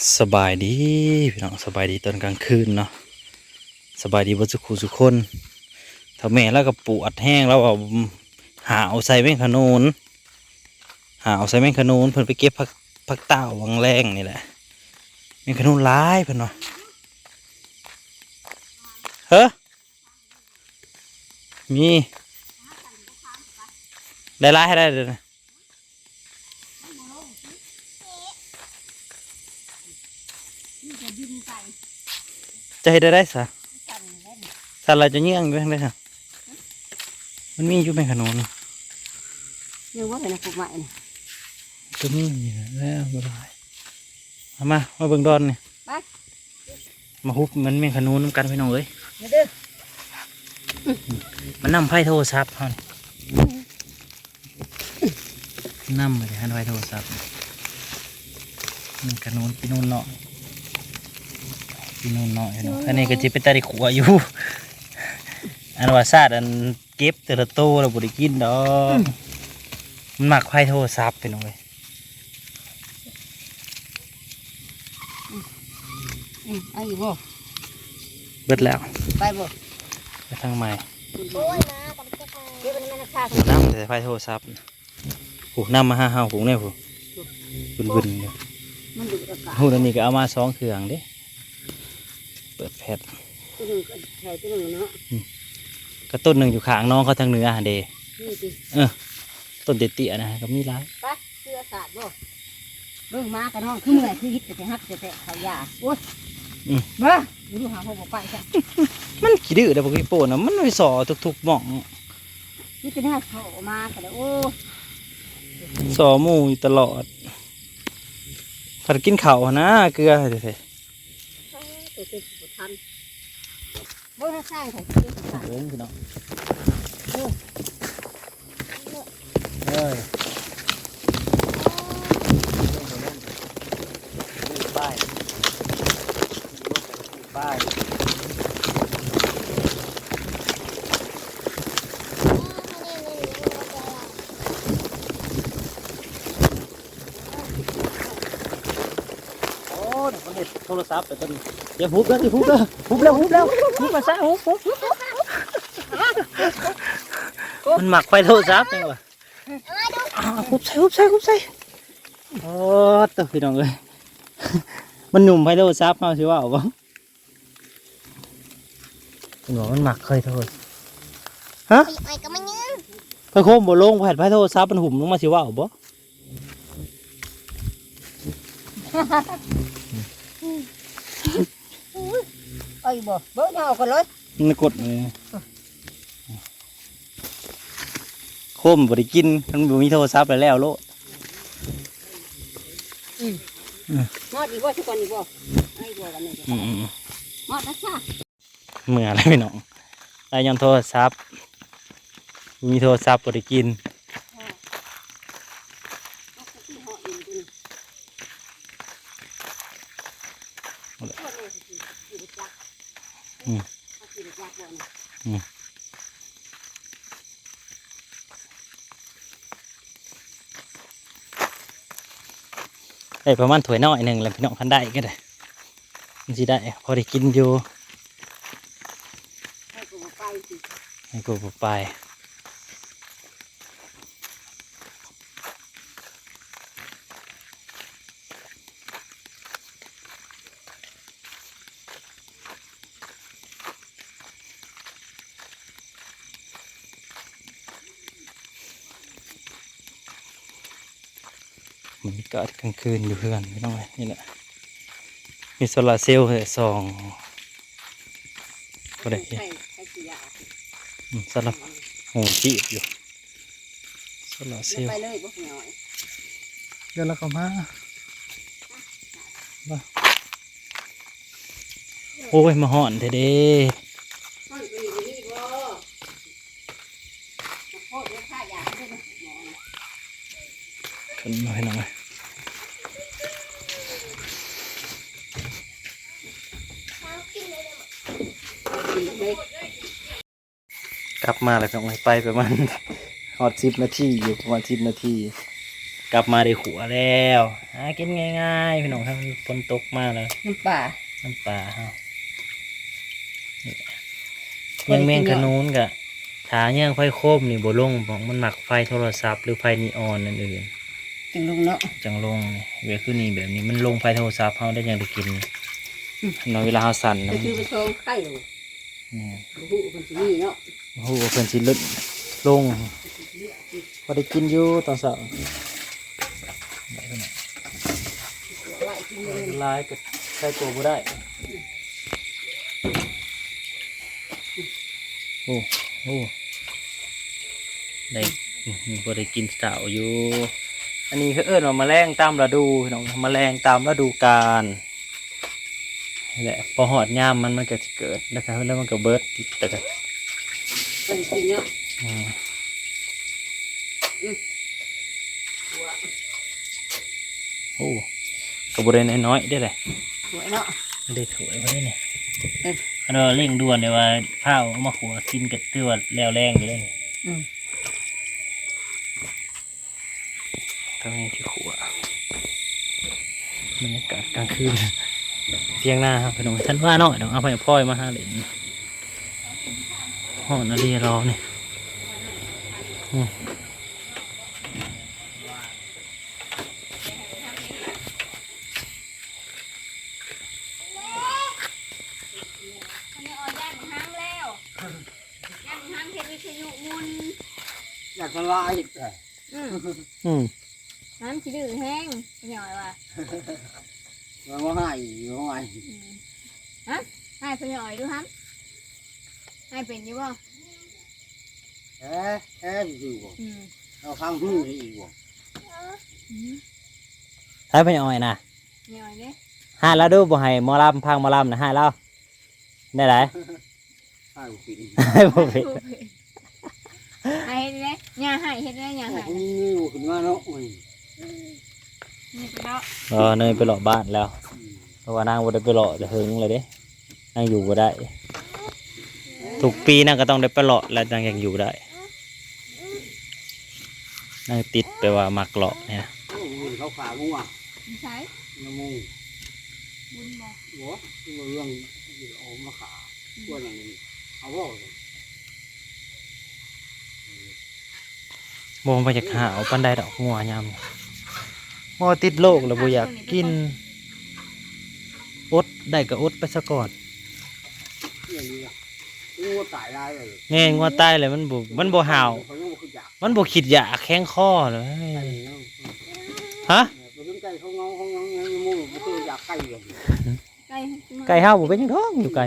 ສະບາຍດີພີ່ນ້ອງ ສະບາຍດີຕອນກາງຄືນເນາະ ສະບາຍດີເບິດສູ່ຄູ່ສູ່ຄົນ. ເຖົ້າແມ່ລາວກໍປວດແຮງ ລາວວ່າຫາວໃສ່ແມງຂະນູນ ຫາວໃສ່ແມງຂະນູນ ເພິ່ນໄປເກັບຜັກ ຜັກເຕົ້າຫວ່າງແລງນີ້ແຫຼະ ແມງຂະນູນຫຼາຍເພິ່ນວ່າ. ເຮີ ມີ ໄດ້ຫຼາຍໃຫ້ໄດ້ເດີ. ຈະເຮັດແນວໃດຊະ? ສັ່ນແລ້ວຈະເຍືອງໄປທາງໃດຊະ? ມັນມີຢູ່ແມງຂະນູນ ຍັງບໍ່ເຫັນ ປູກໄມ້ນີ້ ກໍມີນີ້ແຫຼະ ບໍ່ຫຼາຍ. ເອົາມາ ມາເບິ່ງດອນນີ້ ໄປ ມາຮຸບມັນແມງຂະນູນນຳກັນພີ່ນ້ອງເອີຍ ມາເດີ. ມັນນຳໄຟໂທລະສັບເຮົານີ້ ນຳໄປຫັນໄຟໂທລະສັບ ແມງຂະນູນ ປີນູນເນາະ ປີນູນເນາະ. ອັນນີ້ກໍຊິເປັນຕາໄດ້ຂົ້ວຢູ່ ອັນວ່າຊາດ ອັນເກັບແຕ່ລະໂຕລະບໍ່ໄດ້ກິນດອກ ມັນມັກໄຟໂທລະສັບພີ່ນ້ອງເອີຍ. ອືມ ເອົາອີກບໍ່? ເບິດແລ້ວ ໄປບໍ່? ໄປທາງໃໝ່ ເກັບໄວ້ນຳ ນຳແຕ່ໄຟໂທລະສັບ ໂອ້ ນຳມາຫາເຮົາພຸ້ນເດ້ ພຸ້ນ ວຶ່ນໆຢູ່ ມັນດູດອາກາດ. ພຸ້ນ ອັນນີ້ກໍເອົາມາສອງເຄື່ອງເດ້ ເປີດແພັດ ໂຕໜຶ່ງກໍໃສ່ໂຕໜຶ່ງເນາະ ອືມ ກໍຕົ້ນໜຶ່ງຢູ່ຂ້າງໜອງເຂົາທາງເໜືອຫັ້ນເດ້ ນີ້ຕິ ເອີ ຕົ້ນເຕ້ຍໆນະ ກໍມີຫຼາຍ ໄປ ຄືອາກາດບໍ່? ເບິ່ງໝາກັບນ້ອງຄືເມື່ອຍ ຄືອິດແຕ່ຮັບແຕ່ເຂົ້າຢາ ໂອ້ຍ ອືມ ເບິ່ງ ບໍ່ຫາບໍ່ໄປຊະ ມັນຂີ້ດື້ເດ້ ບັກອີໂປ້ນະ ມັນໄປສໍ້ທຸກໆໝ່ອງ ມີແຕ່ແນວເຂົ້າມາກໍໄດ້ ໂອ້ຍ ສໍ້ໝູ່ຢູ່ຕະຫຼອດ ພັດກິນເຂົ້າຫັ້ນນະ ເກືອແທ້ໆ ເອີ ຕົວເຕັມບໍ່ທັນ ບໍ່ທັນໃສ່ໃສ່ ເບິ່ງພີ່ນ້ອງ ໂອ້ ເອີຍ ໄປ ໄປ ໂອ້ ມັນເຮັດໂທລະສັບໄປຕົວນີ້ ຢ່າຮຸບເດີ ຢ່າຮຸບເດີ ຮຸບແລ້ວ ຮຸບແລ້ວ ຮຸບມາຊະ ຮຸບ ຮຸບ ມັນມັກໄຟໂທລະສັບຈັ່ງຫວະ ຮຸບໃສ່ ຮຸບໃສ່ ຮຸບໃສ່ ໂອ້ ໂຕ ພີ່ນ້ອງເອີຍ ມັນຫຍຸ້ມໄຟໂທລະສັບ ເຮົາຊິເວົ້າບໍ່? ເຫັນບໍ່ ມັນມັກໄຟໂທລະສັບ ຮະ ໄປກໍມາຍິງ ໄຟໂຄມບໍ່ລົງ ໄຟ ໄຟໂທລະສັບມັນຫຸ້ມລົງມາ ຊິເວົ້າບໍ່? ເອົາອີກບໍ່? ເບິ່ງເອົາກ່ອນເລີຍ ມັນກົດເລີຍ ໂຄມບໍ່ໄດ້ກິນ ຄັນບໍ່ມີໂທລະສັບແລ້ວ ແລ້ວໂລດ ອືມ ອືມ ຮອດອີກບໍ່? ຊະກ່ອນອີກບໍ່? ເອົາອີກບໍ່ບັດນີ້? ອືມໆໆ ຮອດແລ້ວຊະ ເມື່ອແລ້ວພີ່ນ້ອງ ໄດ້ຍ້ອນໂທລະສັບ ມີໂທລະສັບບໍ່ໄດ້ກິນ ອືມ ອືມ ໄດ້ປະມານຖ້ວຍນ້ອຍໜຶ່ງແຫຼະພີ່ນ້ອງ ຄັນໄດ້ກໍໄດ້ ມັນຊິໄດ້ພໍໄດ້ກິນຢູ່ ໃຫ້ກູບໍ່ໄປ ບັນຍາກາດກາງຄືນຢູ່ເຮືອນພີ່ນ້ອງເອີຍ ນີ້ແຫຼະ ມີໂຊລາເຊວໃຫ້ສ່ອງ ບໍ່ໄດ້ ໃຊ້ ໃຊ້ຂີ້ຢາ ອືມ ສຳລັບຫົວຊີບຢູ່ ໂຊລາເຊວ ໄປເລີຍບໍ່ ນ້ອຍ ດຽວລາວກໍມາ ໂອ້ຍ ມາຮ້ອນແທ້ເດ້ ຮ້ອນກວ່ານີ້ບໍ່ມີບໍ່? ໂພດເດ້ ຂ້າຢາກເດ້ ເພິ່ນນ້ອຍໜ້ອຍ ກັບມາແລ້ວ ໄປປະມານຮອດສິບນາທີຢູ່ ປະມານສິບນາທີ ກັບມາໄດ້ຂົ້ວແລ້ວ ຫາກິນງ່າຍໆ ພີ່ນ້ອງ ຖ້າມັນຝົນຕົກມາແລ້ວ ນ້ຳປາ ນ້ຳປາເຮົາ. ນີ້ແຫຼະ ຢ່າງແມງຂະນູນກະ ຖ້າຍ່າງໄຟໂຄມນີ້ບໍ່ລົງ ມັນມັກໄຟໂທລະສັບ ຫຼື ໄຟນີອອນອັນອື່ນ ຈັ່ງລົງເນາະ ຈັ່ງລົງ. ແບບຄືນີ້ ແບບນີ້ມັນລົງໄຟໂທລະສັບເຮົາໄດ້ ຈັ່ງໄດ້ກິນ. ອືມ ເນາະ ເວລາເຮົາສັ່ນນະ ກໍຄືໄປຊອງໄຂ່ ແມ່ນ ບໍ່ຮູ້ວ່າເພິ່ນຊິມີເນາະ ບໍ່ຮູ້ວ່າເພິ່ນຊິເລີດລົງ. ພໍໄດ້ກິນຢູ່ຕອນເຊົ້າ ຫຼາຍກໍໃສ່ຕົວບໍ່ໄດ້. ໂອ້ ໂອ້ ໄດ້ ອືມ ພໍໄດ້ກິນເຊົ້າຢູ່. ອັນນີ້ເຂົາເອີ້ນວ່າແມະແລງຕາມລະດູ ພີ່ນ້ອງ ແມະແລງຕາມລະດູການ. ນີ້ແຫຼະ ພໍຮອດຍາມມັນ ມັນກໍຊິເກີດ ແລ້ວກໍ ແລ້ວມັນກໍເບິດ ແລ້ວກໍ ມັນກິນເນາະ ອືມ ອືມ ໂອ້ ກໍບໍ່ໄດ້ນ້ອຍໆເດ້ແຫຼະ ຖ້ວຍເນາະ ໄດ້ຖ້ວຍບໍ່ໄດ້ນີ້. ເອີ ອັນວ່າເລັ່ງດ່ວນເດ້ວ່າ ພ້າວເອົາມາຂົ້ວກິນກໍຖືວ່າແລ້ວແລງຢູ່ເດ້ນີ້ ອືມ. ຕອນນີ້ຊິຂົ້ວ ບັນຍາກາດກາງຄືນ ຖຽງນາເຮົາ ພີ່ນ້ອງ. ທັນວ່ານ້ອຍດອກ ເອົາໄປພອຍມາຫາຫຼິ້ນ ຮ້ອນອີ່ຫຼີລອນີ້ ອືມ. ຢ້ານມັນເຮັດວິທະຍຸໝຸ່ນ ຢ້ານສະລາຍອີກແຫຼະ ອືມ ອືມ ມັນຂີ້ດື້ແຮງ ພໍ່ໃຫຍ່ວ່າ ມັນບໍ່ໃຫ້ຢູ່ ບໍ່ໃຫ້ ອືມ ຮະ ໃຫ້ພໍ່ໃຫຍ່ອີກດູຫັ້ນ ໃຫ້ເປັນຢູ່ບໍ່? ແອ ແອ ຊື່ໆ ບໍ່ ອືມ ເອົາຟັງຫູອີກບໍ່? ອືມ ໃຫ້ພໍ່ໃຫຍ່ອ້ອຍນະ ແມ່ອ້ອຍເດ້ ໃຫ້ລາວດູ ບໍ່ໃຫ້ໝໍລຳ ຟັງໝໍລຳນະ ໃຫ້ລາວ ແນວໃດ? ໃຫ້ບໍ່ເປັນ ໃຫ້ບໍ່ເປັນ ໃຫ້ເຮັດແນວໃດ? ຍ່າໃຫ້ເຮັດແນວໃດ? ຍ່າໃຫ້ ໂອ້ຍ ບໍ່ຂຶ້ນມາເນາະ ໂອ້ຍ ນີ້ໄປເລາະ ເອີ ເນີຍໄປເລາະບ້ານແລ້ວ ອືມ ເພາະວ່ານາງບໍ່ໄດ້ໄປເລາະແຕ່ເຫິງແລ້ວເດ້ ນາງຢູ່ບໍ່ໄດ້ ທຸກປີນາງກໍຕ້ອງໄດ້ໄປເລາະ ແລ້ວນາງຈັ່ງຢູ່ໄດ້ ນາງຕິດແປວ່າມັກເລາະນີ້ນະ ໂອ້ຍ ເຂົາຂາງົວ ຢູ່ໃສ? ນະໂມ ບຸນບໍ່? ບໍ່ ເລື່ອງອອກມາຂາ ອືມ ພວກນັ້ນເອົາບໍ່? ບໍ່ ບໍ່ຢາກຫາວປານໃດດອກ ງົວຍາມນີ້ ງົວຕິດໂລກແລ້ວບໍ່ຢາກກິນ ອົດໄດ້ກໍອົດໄປຊະກ່ອນ ແມ່ນ ງົວຕາຍແລ້ວມັນບໍ່ ມັນບໍ່ຫາວ ມັນບໍ່ຄິດຢາກ ແຂງຄໍເລີຍ ຮະ ໄກ່ເຮົາບໍ່ເປັນຫຍັງດອກ ຢູ່ໄກ ໄກ່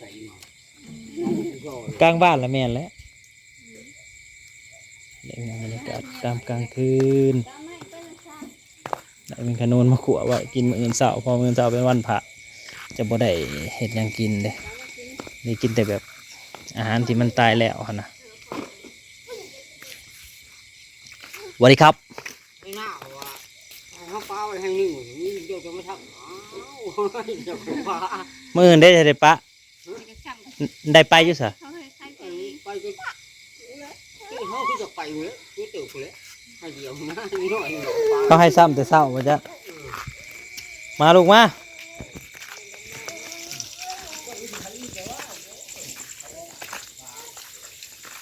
ໄກ່ ກາງບ້ານລະແມ່ນແຫຼະ ໄດ້ເປັນບັນຍາກາດຕາມກາງຄືນ ໄດ້ເປັນຂະໜູນມາຂົ້ວໄວ້ກິນມື້ອື່ນເຊົ້າ ເພາະມື້ອື່ນເຊົ້າເປັນວັນພະ ຈະບໍ່ໄດ້ເຮັດຫຍັງກິນເດ້ ໄດ້ກິນແຕ່ແບບອາຫານທີ່ມັນຕາຍແລ້ວຫັ້ນນະ. ສະຫວັດດີຄັບ ໃນໜ້າເຂົາວ່າ ໃຫ້ເຮົາປະໄວ້ແຫ່ງໜຶ່ງ ມີດຽວຈະມາທັກ ອ້າວ ດຽວໄປປະ ມື້ອື່ນເດ້ ຈະໄດ້ປະ ໄດ້ໄປຢູ່ສະ ເຂົາໃຫ້ໃສ່ ໄປກໍ ເຮົາຄືຈະໄປຢູ່ແລ້ວ ຄືເຕີບພຸ້ນແຫຼະ ໃຫ້ດຽວນະ ເຮົາໃຫ້ຊ້ຳແຕ່ເຊົ້າວ່າຈະ ມາລູກມາ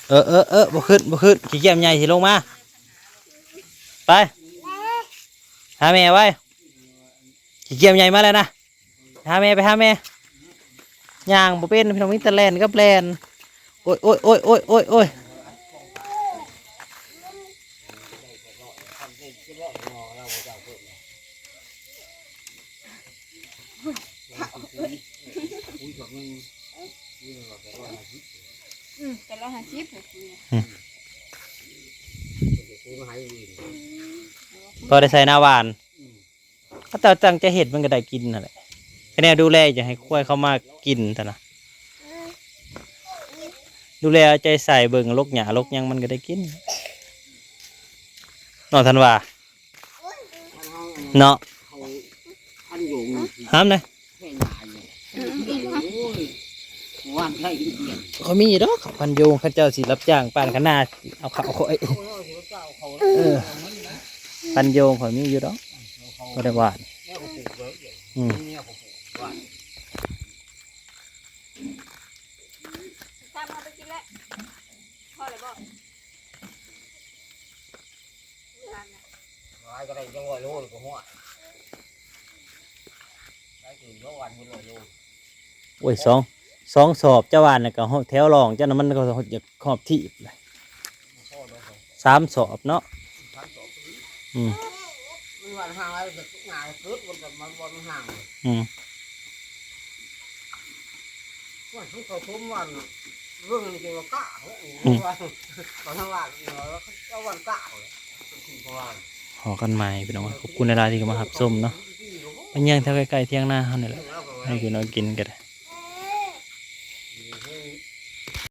ເອີ ເອີ ເອີ ບໍ່ຂຶ້ນ ບໍ່ຂຶ້ນ ຂີ້ກ້ຽມໃຫຍ່ຊິລົງມາ ໄປ ຫາແມ່ໄວ ຂີ້ກ້ຽມໃຫຍ່ມາແລ້ວນະ ໄປຫາແມ່ ໄປຫາແມ່ ຍ່າງບໍ່ເປັນ ພີ່ນ້ອງ ມີແຕ່ແລ່ນກັບແລ່ນ ໂອ້ຍ ໂອ້ຍ ໂອ້ຍ ໂອ້ຍ ໂອ້ຍ ໂອ້ຍ. ອືມ ແປດຮ້ອຍຫ້າສິບ ອືມ ພໍໄດ້ໃສ່ນາຫວານ ອືມ ເຂົາເຈົ້າຕັ້ງໃຈເຮັດມັນກໍໄດ້ກິນຫັ້ນແຫຼະ ແຕ່ແນວດູແລ ຢ່າໃຫ້ຄວາຍເຂົ້າມາກິນຊັ້ນນະ ດູແລເອົາໃຈໃສ່ ເບິ່ງລົກຫຍ້າລົກຫຍັງມັນກໍໄດ້ກິນ ເນາະ ທ່ານວ່າ ເນາະ ຫ້າມນະ ໂອ້ຍ ວ່າ ຂ້ອຍມີຢູ່ດອກ ເຂົ້າພັນໂຍງ ເຂົາເຈົ້າຊິຮັບຈ້າງປານຄະນາ ເອົາເຂົ້າຂ້ອຍ ເອີ ພັນໂຍງຂ້ອຍມີຢູ່ດອກ ບໍ່ໄດ້ຫວ່ານ ອືມ ຕາມເອົາໄປກິນແລ້ວ ພໍແລ້ວບໍ່? ຫຼາຍກໍໄດ້ຈັກຮ້ອຍໂລກໍຫົວ ຫຼາຍເກີນ ເຂົາຫວ່ານເບິດຮ້ອຍໂລ. ໂອ້ຍ ສອງ ສອງສອບ ເຈົ້າຫວ່ານນະ ກໍຮອດແຖວລອງເຈົ້ານະ ມັນກໍຢາກຮອບທີບແຫຼະ ສາມສອບເນາະ ອືມ ມັນຫວ່ານຫ່າງຫຼາຍກໍງ່າຍເກີດ ມັນກໍມັນບໍ່ຫ່າງ ອືມ ວ່າເຂົາສົມຫວ່ານ ເບິ່ງນີ້ຈະວ່າກ້າເນາະ ອືມ ວ່າເຂົາທາງບ້ານເນາະ ເຂົາຫວ່ານກ້າເນາະ ເປັນທີ່ເຂົາວ່າ ພໍ້ກັນໃໝ່ພີ່ນ້ອງ ຂອບຄຸນຫຼາຍໆທີ່ເຂົ້າມາຮັບຊົມເນາະ ມາຍ່າງແຖວໃກ້ໆທຽງນາເຮົານີ້ແຫຼະ ໃຫ້ພີ່ນ້ອງກິນກໍໄດ້.